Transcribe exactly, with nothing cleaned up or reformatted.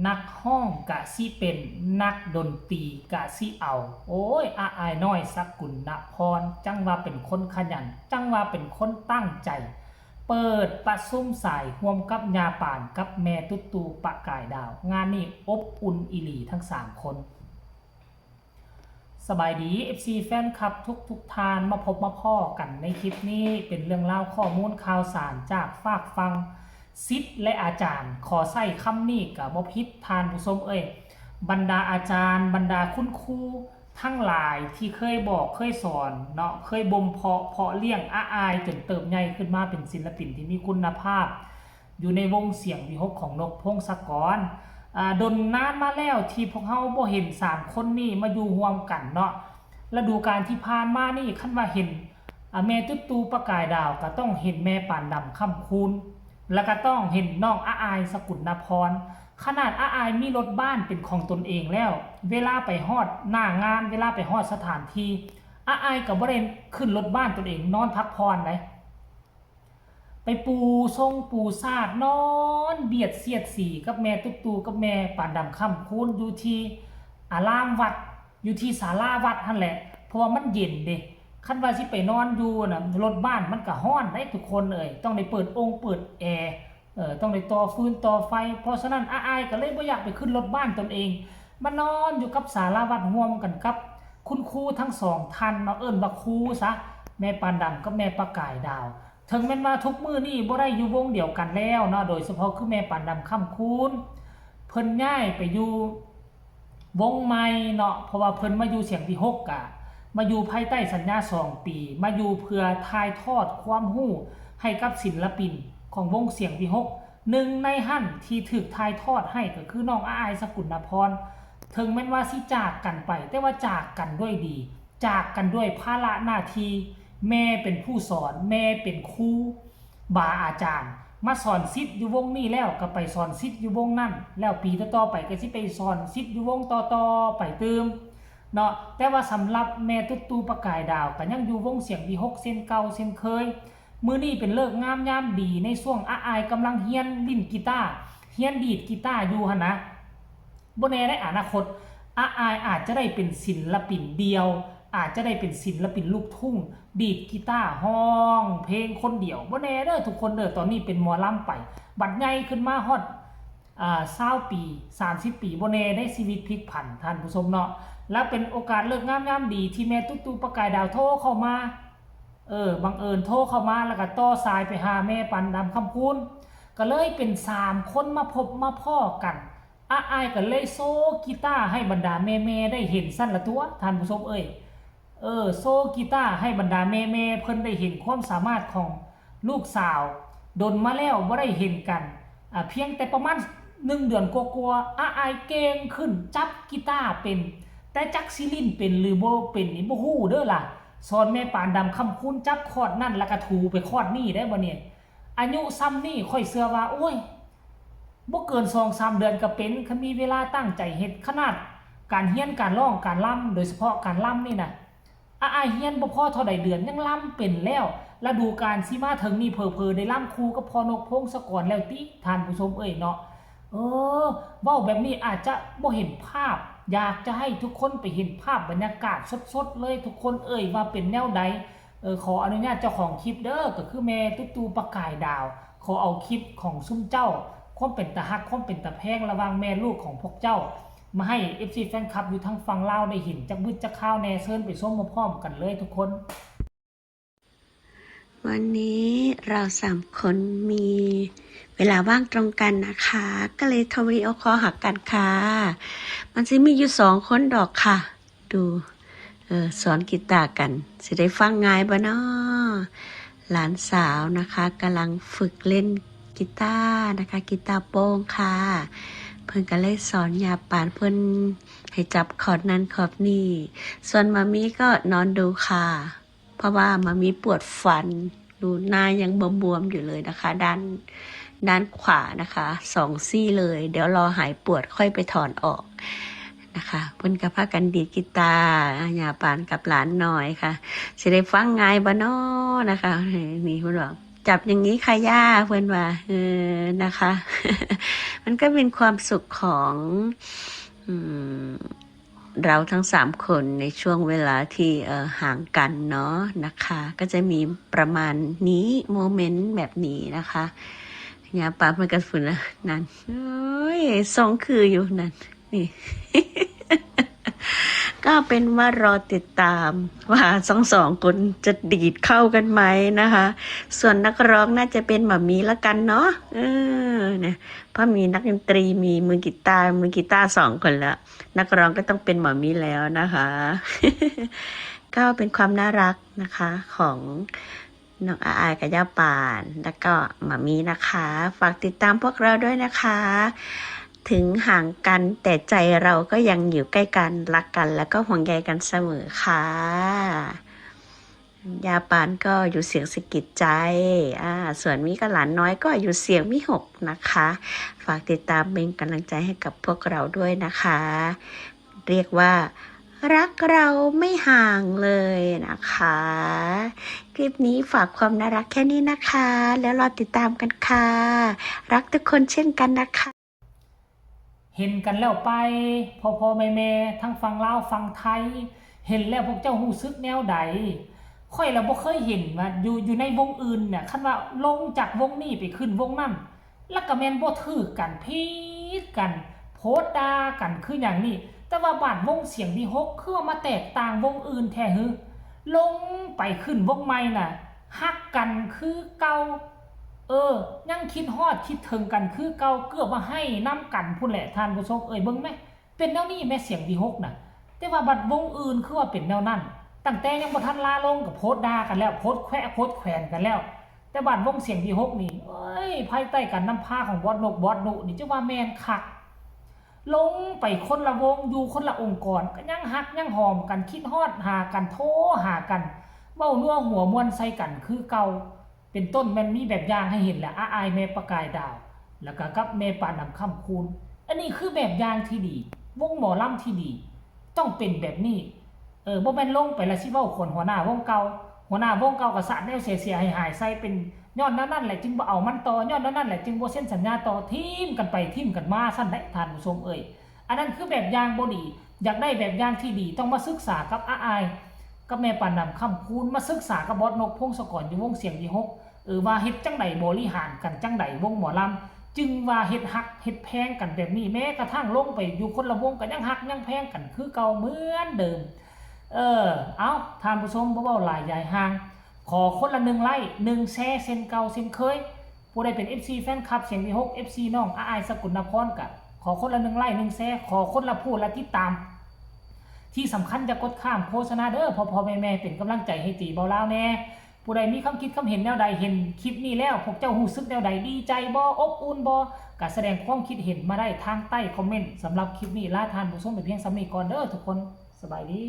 นักฮ้องกะสิเป็น นักดนตรีกะสิเอา โอ้ย อาอายน้อย สกุณณพร จั่งว่าเป็นคนขยัน จั่งว่าเป็นคนตั้งใจ เปิดประชุมสายร่วมกับย่าปานกับแม่ตุ๊ดตู่ประกายดาว งานนี้อบอุ่นอีหลีทั้งสามคน สบายดี เอฟซี แฟนคลับทุกๆท่าน มาพบมาพ้อกันในคลิปนี้ เป็นเรื่องราวข้อมูลข่าวสารจากฝากฝั่งศิษย์และอาจารย์ ขอใช้คำนี้ก็บ่ผิดท่านผู้ชมเอ้ย บรรดาอาจารย์ บรรดาคุณครูทั้งหลายที่เคยบอกเคยสอนเนาะ เคยบ่มเพาะเพาะเลี้ยงอาอายจนเติบใหญ่ขึ้นมาเป็นศิลปินที่มีคุณภาพ อยู่ในวงเสียงวิหกของนกพงศกร อ่า ดนนานมาแล้วที่พวกเฮาบ่เห็นสามคนนี้มาอยู่ร่วมกันเนาะ ฤดูกาลที่ผ่านมานี่คันว่าเห็น อ่า แม่ตุ๊ดตู่ประกายดาว ก็ต้องเห็นแม่ปานดำ ค่ำคูณ แล้วก็ต้องเห็นน้องอาอาย สกุณณพร ขนาดอาอายมีรถบ้านเป็นของตนเองแล้ว เวลาไปฮอดหน้างาน เวลาไปฮอดสถานที่ อาอายก็บ่ได้ขึ้นรถบ้านตนเองนอนพักผ่อนได ไปปูซงปูซาดนอนเบียดเสียดสีกับแม่ตุ๊ดตู่กับแม่ปานดำ ค่ำคูณ อยู่ที่อารามวัด อยู่ที่ศาลาวัดหั่นแหละ เพราะว่ามันเย็นเด้ คันว่าสิไปนอนอยู่น่ะ รถบ้านมันก็ร้อนไดทุกคนเอ้ย ต้องได้เปิดองค์เปิดแอร์ เออ ต้องได้ต่อฟืนต่อไฟ เพราะฉะนั้นอาอายก็เลยบ่อยากไปขึ้นรถบ้านตนเอง มานอนอยู่กับศาลาวัดร่วมกันกับคุณครูทั้งสองท่านเนาะ เอิ้นว่าครูซะ แม่ปานดำกับแม่ประกายดาว ถึงแม้นว่าทุกมื้อนี้บ่ได้อยู่วงเดียวกันแล้วเนาะ โดยเฉพาะคือแม่ปานดำ ค่ำคูณ เพิ่นย้ายไปอยู่วงใหม่เนาะ เพราะว่าเพิ่นมาอยู่เสียงวิหกกะ มาอยู่ภายใต้สัญญาสองปี มาอยู่เพื่อถ่ายทอดความรู้ให้กับศิลปินของวงเสียงวิหก หนึ่งในหั้นที่ถูกถ่ายทอดให้ก็คือน้องอาอาย สกุณณพร ถึงแม้นว่าสิจากกันไป แต่ว่าจากกันด้วยดี จากกันด้วยภาระหน้าที่ แม่เป็นผู้สอน แม่เป็นครูบาอาจารย์ มาสอนศิษย์อยู่วงนี้แล้วก็ไปสอนศิษย์อยู่วงนั้น แล้วปีต่อๆไปก็สิไปสอนศิษย์อยู่วงต่อๆไปตื่มเนาะ แต่ว่าสำหรับแม่ตุ๊ดตู่ประกายดาวก็ยังอยู่วงเสียงวิหกเช่นเก่าเช่นเคย มื้อนี้เป็นฤกษ์งามยามดีในช่วงอาอายกำลังเรียนเล่นกีตาร์ เรียนดีดกีตาร์อยู่หั่นนะ บ่แน่ในอนาคต อาอายอาจจะได้เป็นศิลปินเดี่ยว อาจจะได้เป็นศิลปินลูกทุ่ง ดีดกีตาร์ร้องเพลงคนเดียว บ่แน่เด้อทุกคนเด้อ ตอนนี้เป็นหมอลำไป บัดใหญ่ขึ้นมาฮอด อ่า ซาวปี สามสิบปี บ่แน่ได้ชีวิตพลิกผันท่านผู้ชมเนาะ และเป็นโอกาสฤกษ์งามยามดีที่แม่ตุ๊ดตู่ประกายดาวโทรเข้ามา เออ บังเอิญโทรเข้ามาแล้วก็ต่อสายไปหาแม่ปานดำ ค่ำคูณ ก็เลยเป็นสามคนมาพบมาพ้อกัน อาอายก็เลยโชว์กีตาร์ให้บรรดาแม่ๆได้เห็นซั่นละตั๊วท่านผู้ชมเอ้ย เออ โชว์กีตาร์ให้บรรดาแม่ๆเพิ่นได้เห็นความสามารถของลูกสาว ดนมาแล้วบ่ได้เห็นกัน อ่า เพียงแต่ประมาณหนึ่งเดือนกว่าๆ อาอายเก่งขึ้น จับกีตาร์เป็น แต่จักสิเล่นเป็นหรือบ่เป็นนี่บ่ฮู้เด้อล่ะ สอนแม่ปานดำ ค่ำคูณ จับคอร์ดนั่นแล้วก็ถูไปคอร์ดนี่ได้บ่เนี่ย อายุซ่ำนี่ข้อยเชื่อว่า โอ้ย บ่เกินสองสามเดือนก็เป็น คันมีเวลาตั้งใจเฮ็ด ขนาดการเรียนการร้องการรำ โดยเฉพาะการรำนี่นะ อาอายเรียนบ่พอเท่าใดเดือนยังรำเป็นแล้ว ฤดูกาลสิมาถึงนี่เผลอๆได้รำคู่กับพ่อนกพงศกรแล้วติ ท่านผู้ชมเอ้ยเนาะ เออ เว้าแบบนี้อาจจะบ่เห็นภาพ อยากจะให้ทุกคนไปเห็นภาพบรรยากาศสดๆเลยทุกคนเอ้ย ว่าเป็นแนวใด เออ ขออนุญาตเจ้าของคลิปเด้อ ก็คือแม่ตุ๊ดตู่ประกายดาว ขอเอาคลิปของซุมเจ้า ความเป็นตาฮัก ความเป็นตาแพงระหว่างแม่ลูกของพวกเจ้า มาให้ เอฟซี แฟนคลับอยู่ทางฝั่งลาวได้เห็นจักบึดจักคาวแน่ เชิญไปชมพร้อมๆกันเลยทุกคน วันนี้เราสามคนมีเวลาว่างตรงกันนะคะ ก็เลยโทรวิดีโอคอลหากันค่ะ มันสิมีอยู่สองคนดอกค่ะ ดู เออ สอนกีตาร์กัน สิได้ฟังง่ายบ่น้อ หลานสาวนะคะกำลังฝึกเล่นกีตาร์นะคะ กีตาร์โปร่งค่ะ เพิ่นก็เลยสอนย่าปาน เพิ่นให้จับคอร์ดนั่นคอร์ดนี่ ส่วนมามีก็นอนดูค่ะ เพราะว่ามามีปวดฟัน ดูหน้ายังบวมๆอยู่เลยนะคะ ด้าน ด้านขวานะคะ สองซี่เลย เดี๋ยวรอหายปวดค่อยไปถอนออกนะคะ เพิ่นก็พากันดีดกีตาร์ ย่าปานกับหลานน้อยค่ะ สิได้ฟังง่ายบ่น้อนะคะ นี่เพิ่นบอก จับอย่างนี้ค่ะย่า เพื่อนว่า เออ นะคะ มันก็เป็นความสุขของ อืม เราทั้งสามคนในช่วงเวลาที่ เอ่อ ห่างกันเนาะนะคะ ก็จะมีประมาณนี้ โมเมนต์แบบนี้นะคะ ย่าปาเพื่อนกันฝุ่นนะ นั่น โอ้ย ทรงคืออยู่นั่น นี่ ก็เป็นว่ารอติดตามว่าทั้งสองคนจะดีดเข้ากันไหมนะคะ ส่วนนักร้องน่าจะเป็นหม่ามีละกันเนาะ เออ นะ เพราะมีนักดนตรี มีมือกีตาร์ มือกีตาร์สองคนแล้ว นักร้องก็ต้องเป็นหม่ามีแล้วนะคะ ก็เป็นความน่ารักนะคะ ของน้องอาอายกับย่าปาน แล้วก็หม่ามีนะคะ ฝากติดตามพวกเราด้วยนะคะ ถึงห่างกันแต่ใจเราก็ยังอยู่ใกล้กัน รักกัน แล้วก็ห่วงใยกันเสมอค่ะ ย่าปานก็อยู่เสียงสะกิดใจ อ่า ส่วนมีกับหลานน้อยก็อยู่เสียงมีหกนะคะ ฝากติดตามเป็นกำลังใจให้กับพวกเราด้วยนะคะ เรียกว่ารักเราไม่ห่างเลยนะคะ คลิปนี้ฝากความน่ารักแค่นี้นะคะ แล้วรอติดตามกันค่ะ รักทุกคนเช่นกันนะคะ เห็นกันแล้วไป พ่อพ่อแม่แม่ทั้งฝั่งลาวฝั่งไทย เห็นแล้วพวกเจ้าฮู้สึกแนวใด ข้อยละบ่เคยเห็นว่าอยู่ อยู่ในวงอื่นเนี่ย คันว่าลงจากวงนี้ไปขึ้นวงนั้น แล้วก็แม่นบ่ถืกกัน ผิดกัน โพสต์ด่ากันคือหยังนี่ แต่ว่าบาดวงเสียงวีหกคือว่ามาแตกต่างวงอื่นแท้หือ ลงไปขึ้นวงใหม่น่ะ ฮักกันคือเก่า เออ ยังคิดฮอดคิดถึงกันคือเก่า เกือบว่าไห้นำกันพู้นแหละ ท่านผู้ชมเอ้ย เบิ่งแหม เป็นแนวนี้แหม เสียงวีหกน่ะ แต่ว่าบัดวงอื่นคือว่าเป็นแนวนั้น ตั้งแต่ยังบ่ทันลาลงก็โพสต์ด่ากันแล้ว โพสต์แขวะโพสต์แขวนกันแล้ว แต่บัดวงเสียงวีหกนี่ เอ้ย ภายใต้การนำพาของบอสนก บอสนุนี่ จะว่าแม่นคัก ลงไปคนละวง อยู่คนละองค์กร ก็ยังฮักยังหอมกัน คิดฮอดหากัน โทรหากัน เว้านัวหัวม่วนใส่กันคือเก่า เป็นต้นแม่นมีแบบอย่างให้เห็นแหละ อาอายแม่ประกายดาว แล้วก็กับแม่ปานดำค่ำคูณ อันนี้คือแบบอย่างที่ดี วงหมอลำที่ดี ต้องเป็นแบบนี้ เออ บ่แม่นลงไปแล้วสิเว้าขวนหัวหน้าวงเก่า หัวหน้าวงเก่าก็สาดแนวเสียๆ หายๆ ใส่ เป็นย้อนแนวนั้นแหละจึงบ่เอามันต่อ ย้อนแนวนั้นแหละจึงบ่เซ็นสัญญาต่อ ทิ่มกันไปทิ่มกันมาซั่นแหละ ท่านผู้ชมเอ้ย อันนั้นคือแบบอย่างบ่ดี อยากได้แบบอย่างที่ดี ต้องมาศึกษากับอาอาย กับแม่ปานดำค่ำคูณ มาศึกษากับบอสนก พงศกร อยู่วงเสียงวีหก เออ ว่าเฮ็ดจั่งใด บริหารกันจั่งใด วงหมอลำ จึงว่าเฮ็ดฮักเฮ็ดแพงกันแบบนี้ แม้กระทั่งลงไปอยู่คนละวงก็ยังฮักยังแพงกันคือเก่าเหมือนเดิม เออ เอ้า ท่านผู้ชม บ่เว้าหลายยายห่าง ขอคนละหนึ่งไลค์ หนึ่งแชร์ เช่นเก่าเช่นเคย ผู้ใดเป็น เอฟซี แฟนคลับเสียงวีหก เอฟซี น้องอาอายสกลนครก็ขอคนละหนึ่งไลค์ หนึ่งแชร์ ขอคนละผู้ละติดตาม ที่สำคัญอย่ากดข้ามโฆษณาเด้อ พ่อๆ แม่ๆ เป็นกำลังใจให้ตีเบาลาวแน่ ผู้ใดมีความคิดความเห็นแนวใด เห็นคลิปนี้แล้ว พวกเจ้าฮู้สึกแนวใด ดีใจบ่ อบอุ่นบ่ ก็แสดงความคิดเห็นมาได้ทางใต้คอมเมนต์ สำหรับคลิปนี้ลาท่านผู้ชมไปเพียงส่ำนี้ก่อนเด้อทุกคน สบายดี